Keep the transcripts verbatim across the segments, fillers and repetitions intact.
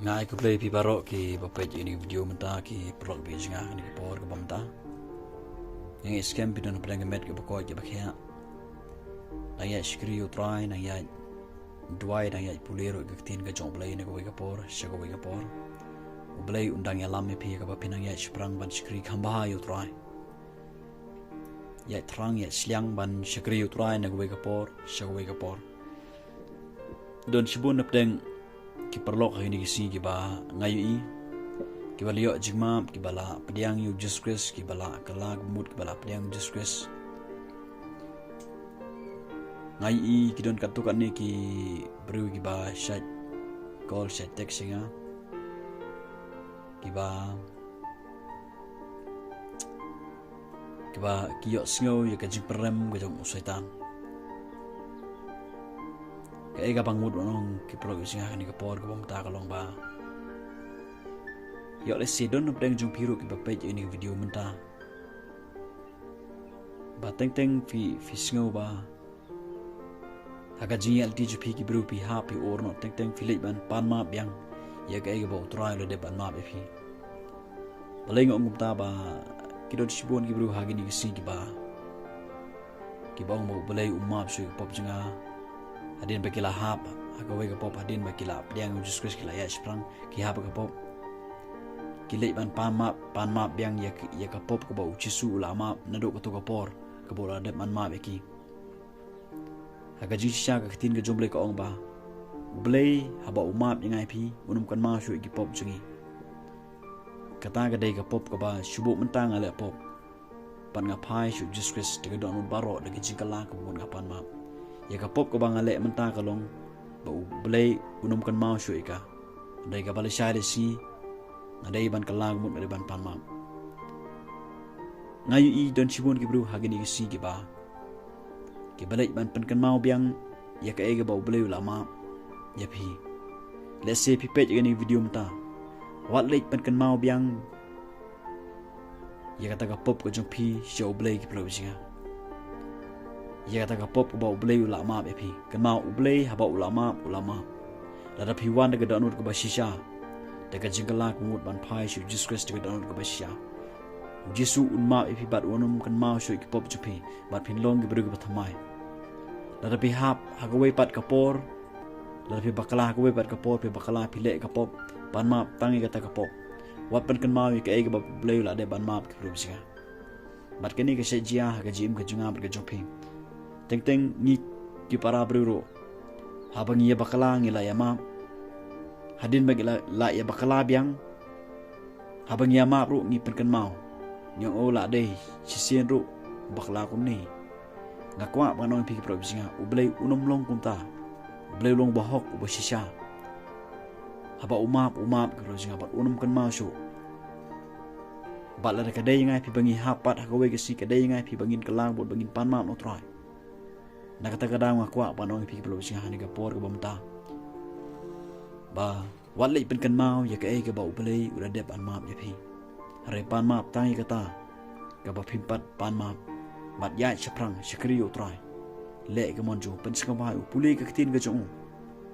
Nga ai khublei phi baroh ki ba peit ïa kane ka video mynta, ki paralok ba ïeit jong nga ha kane ka por kaba mynta. Nga ngeit skhem phi don hapdeng ka met kaba koit kaba khiah. Nang ïaid shakri ïa U Trai, nang ïaid duwai, nang ïaid pule ruh ïa ka ktien ka jong U Blei na kawei ka por sha kawei ka por. U Blei un dang ïalam ïa phi ha kaba phi nang ïaid shaphrang ban shakri kham bha ïa U Trai. Ïaid thrang, ïaid shiliang ban shakri ïa U Trai na kawei ka por sha kawei ka por. Don shibun hapdeng ki paralok ha kine ki sngi kiba nga ïohi, kiba la ïoh jingmap, kiba la pdiang ïa U Jisu Khrist, kiba la kylla ka mut, kiba la pdiang ïa U Jisu Khrist. Nga ïohi ki don katto katne ki briew kiba shait call, shait text ïa nga, kiba kiba ki ïohsngew ïa ka jingpynrem ka jong u Soitan. Kaei kaba nga mut ban ong ki paralok ïa nga ha kane ka por kaba mynta ka long ba, ïoh lehse don hapdeng jong phi ruh kiba peit ïa kane ka video mynta, ba teng teng phi, phi sngew ba ha ka jingïaid lynti jong phi ki briew phi hap, phi ur noh, teng teng phi leit ban pan map biang ïa kaei kaba U Trai u la dep ban map ïa phi. Balei nga ong kumta? Ba ki don shibun ki briew ha kine ki sngi kiba, kiba ong ba U Blei um map shuh ïa ka pop jong nga. Hadien ba ki la hap ha kawei ka pop, hadien ba ki la pdiang ïa U Jisu Khrist, ki la ïaid shaphrang, ki hap ha ka pop, ki leit ban pan map, pan map biang ïa ka, ïa ka pop kaba U Jisu u la map naduh kato ka por kaba u la dep ban map ïa ki. Ha ka jingshisha ka ktien ka jong U Blei ka ong ba U Blei haba u map ïa nga ïa phi, un ym kynmaw shuh ïa ki pop jong ngi. Kata ka dei ka pop kaba shu buh mynta nga leh pop, pat nga phai sha U Jisu Khrist da ka dohnud baroh, da ka jingkylla ka mut, nga pan map. Ïa ka pop kaba nga leh mynta ka long ba U Blei un ym kynmaw shuh ïa ka. Dei kaba lashai lashisngi nga dei ban kylla ka mut, nga dei ban pan map. Nga ïohi don shibun ki briew ha kine ki sngi kiba, kiba leit ban pynkynmaw biang ïa kaei kaba U Blei u la map ïa phi. Lehse phi peit ïa kane ka video mynta, wat leit pynkynmaw biang ïa kata ka pop ka jong phi sha U Blei, ki paralok ïa nga. Ïa kata ka pop kaba U Blei u la map ïa phi. Kynmaw, U Blei haba u la map, u la map. Lada phi wan da ka dohnud kaba shisha, da ka jingkylla ka mut ban phai sha U Jisu Khrist da ka dohnud kaba shisha, U Jisu un map ïa phi bad un ym kynmaw shuh ïa ki pop jong phi, bad phin long ki briew kiba thymmai. Lada phi hap ha kawei pat ka por, lada phi bakla ha kawei pat ka por, phi bakla, phi leh ka pop, pan map tang ïa kata ka pop. Wat pynkynmaw ïa kaei kaba U Blei u la dep ban map, ki paralok ïa nga. Bad kane ka shait jia ha ka jingim ka jong nga bad ka jong phi. Teng teng ngi ki para briew ruh, haba ngi ïa bakla ngi la ïa map. Hadien ba ngi la, la ïa bakla biang, haba ngi ïa map ruh ngi pynkynmaw, ngi ong, oh, la dei shisien ruh bakla kumne. Nga kwah ban ong ïa phi, ki paralok ïa nga, U Blei un ym long kumta. U Blei u long bahok, uba shisha. Haba u map, u map, ki paralok ïa nga, bad un ym kynmaw shuh. Bad lada ka dei ïa nga ïa phi ba ngi hap pat ha kawei ka sngi, ka dei ïa nga ïa phi ba ngin kylla ka mut, ba ngin pan map na U Trai. Na kata ka daw nga kwah ban ong ïa phi, ki paralok ïa nga, ha kane ka por kaba mynta, ba wat leit pynkynmaw ïa kaei kaba U Blei u la dep ban map ïa phi. Hynrei pan map tang ïa kata kaba phim pat pan map, bad ïaid shaphrang, shakri ïa U Trai. Leh ka mon jong u, pynsngewbha ïa u, pule ka ktien ka jong u,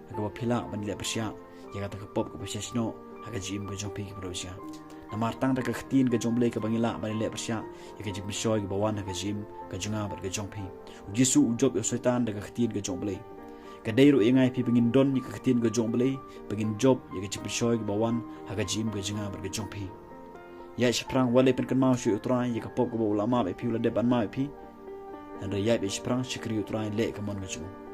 ha kaba phi lah ban leh pyrshah ïa kata ka pop kaba shisha noh ha ka jingim ka jong phi, ki paralok ïa nga. Namar tang da ka ktien ka jong U Blei kaba ngi lah ban leh pyrshah ïa ka jingpynshoi kaba wan ha ka jingim ka jong nga bad ka jong phi. U Jisu u jop ïa u Soitan da ka ktien ka jong U Blei. Ka dei ruh ïa nga ïa phi ba ngin don ïa ka ktien ka jong U Blei, ba ngin jop ïa ka jingpynshoi kaba wan ha ka jingim ka jong nga bad ka jong phi. Ïaid shaphrang, wat leit pynkynmaw shuh ïa U Trai ïa ka pop kaba u la map ïa phi, u la dep ban map ïa phi. Hynrei ïaid beit shaphrang, shakri ïa U Trai, leh ka mon ka jong u.